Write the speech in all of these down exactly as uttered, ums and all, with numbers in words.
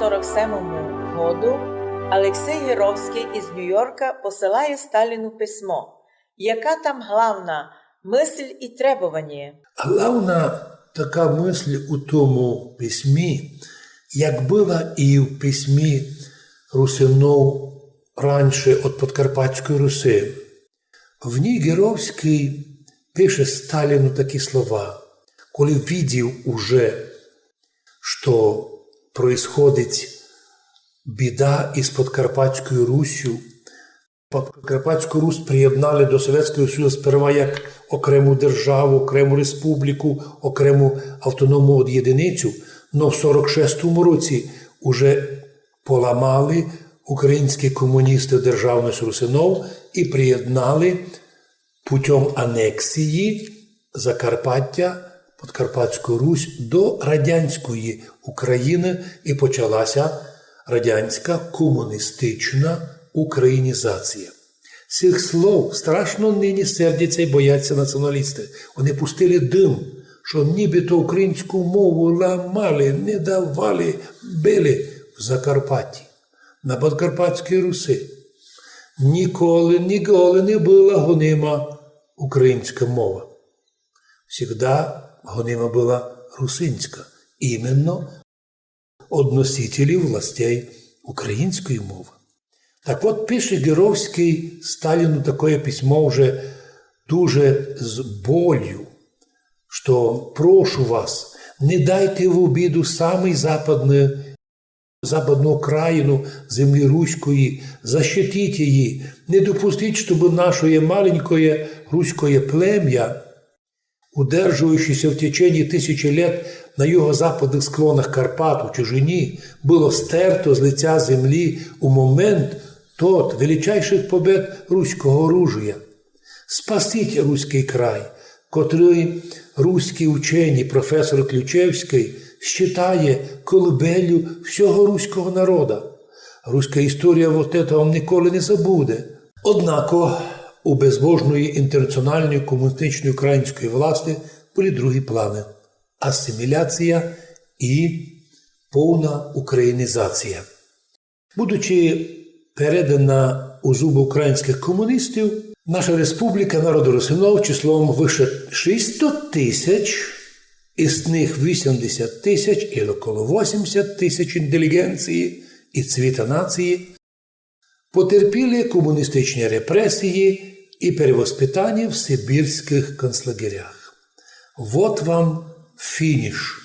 сорок семому году Алексей Геровськый из Ню-Йорка посылає Сталіну письмо. Яка там главна мысль и требованіє? Главна така мысль у тому письмі, як была и в письмі русинов раньше од Подкарпатської Руси. В ній Геровськый пише Сталіну такі слова, коли видів уже, што происходить біда из Подкарпатською Русю. Подкарпатську Русь приєднали до Совєтського Союзу сперва як окрему державу, окрему республіку, окрему автономну єдиницю, но в сорок шестому році уже поламали українські комуністы державность русинов и приєднали путём анексії Закарпаття, Подкарпатську Русь до радянської Україны, и почалася радянська комуністична українізація. З сих слов страшно нині сердяться и бояться націоналісты. Они пустили дым, што нібито українську мову ламали, не давали, били в Закарпатті, на Подкарпатській Руси. Ніколи, ніколи не была гонима українська мова. Всегда гонима была русинська, именно од носителів властей української мовы. Так от пише Геровськый Сталіну такоє письмо вже дуже з болю, што: прошу вас, не дайте в обіду самый западный, западну окраїну землі руської, защитіть її, не допустіть, щоб нашоє маленькоє руськоє племя, удержуючеся в течение тисячі лет на юго-западных склонах Карпат у чужині, было стерто з лиця землі у момент тот величайших побед руського оружия. Спасіть руськый край, котрый руськый ученый професор Ключевськый считає колыбеллю всього руського народа. Руська історія вот этого вам ніколи не забуде. Однако у безбожної інтернаціональної комуністичної української власти были другі планы: асиміляція и повна українізація. Будучи передана у зубы українськых комуністів, наша республіка народу русинов числом выше шістсот тисяч, из них вісімдесят тисяч или около вісімдесят тисяч інтелігенції и цвіта нації, потерпіли комуністичні репресії и перевоспитаня в сибірськых концлагерях. Вот вам фініш.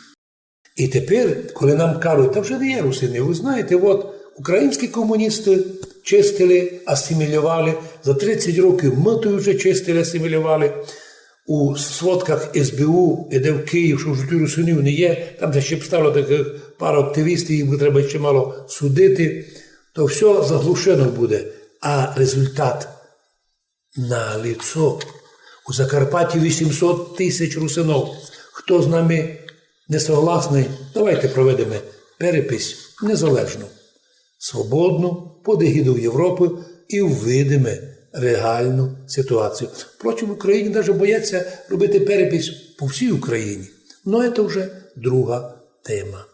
И тепер, коли нам кажуть: «Та вже не є русины, вы знаєте, от українські комуністы чистили, асимілювали, за тридцять років мы туй вже чистили, асимілювали». У сводках СБУ іде в Київ, што вже туй русинів не є, там ще обстало такых пару активістів, їх бы треба ще мало судити. То всьо заглушено буде. А результат наліцо. У Закарпатті вісімсот тисяч русинов. Хто з нами не согласный, давайте проведеме перепись незалежну, свободну, под егідою Європы, и увидиме реалну ситуацію. Впрочем, в Україні даже бояться робити перепись по всій Україні. Но це вже друга тема.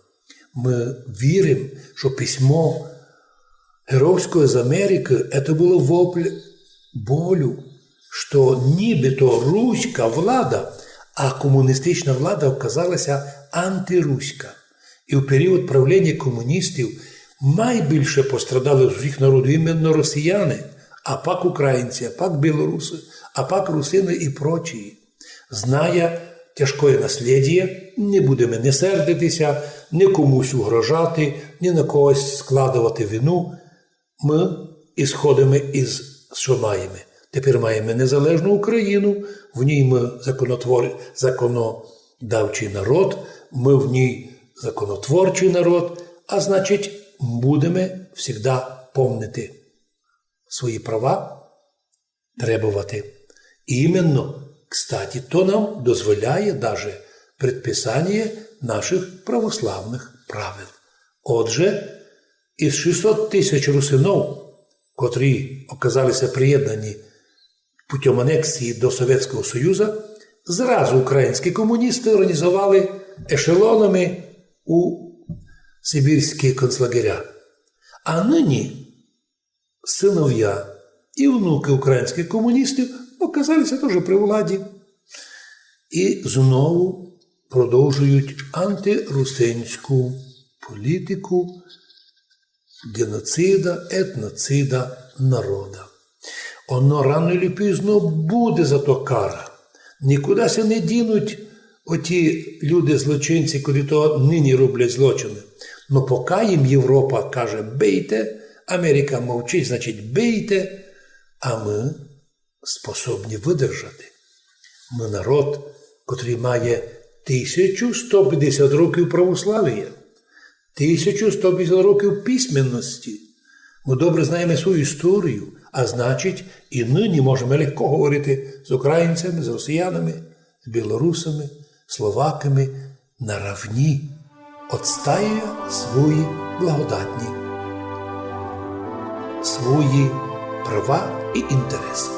Мы вірим, што письмо Геровського з Америкы, это было вопль болю, што нібито руська влада, а комуністична влада оказалася антируська. И в період правління комуністів майбільше пострадали з усіх народів именно росіяни, а пак українці, а пак білорусы, а пак русины и прочі. Зная тяжкоє наслєдіє, не будеме ни сердитися, ни комусь угрожати, ни на когось складовати вину. Мы исходиме из, што маєме. Тепер маєме незалежну Україну, в ній мы законотвор-, законодавчый народ, мы в ній законотворчый народ, а значить, будеме всегда помнити свої права, требовати. И именно, кстати, то нам дозволяє даже предписаніє нашых православных правил. Отже, из шістсот тисяч русинов, котрі оказалися приєднані путём анексії до Совєтського Союза, зразу українські комуністы організовали ешелонами у сибірські концлагеря. А нині сыновья і внукы українськых комуністів оказалися тоже при владі. І знову продовжують антирусинську політику геноцида, етноцида народа. Оно рано или пізно буде за то кара. Нікуды ся не дінуть оті люди, злочинці, котрі то нині роблять злочины. Но пока їм Європа каже: «Бийте», Америка мовчить, значить, бийте. А мы способні выдержати. Мы народ, котрый має тисячу сто пятдесят років православія, тисячу сто пятдесят років письменности. Мы добре знаєме свою історію, а значить, і нині можеме легко говорити з українцями, з росіянами, з білорусами, словаками наравні, отстаивая свої благодатні, свої права і інтересы.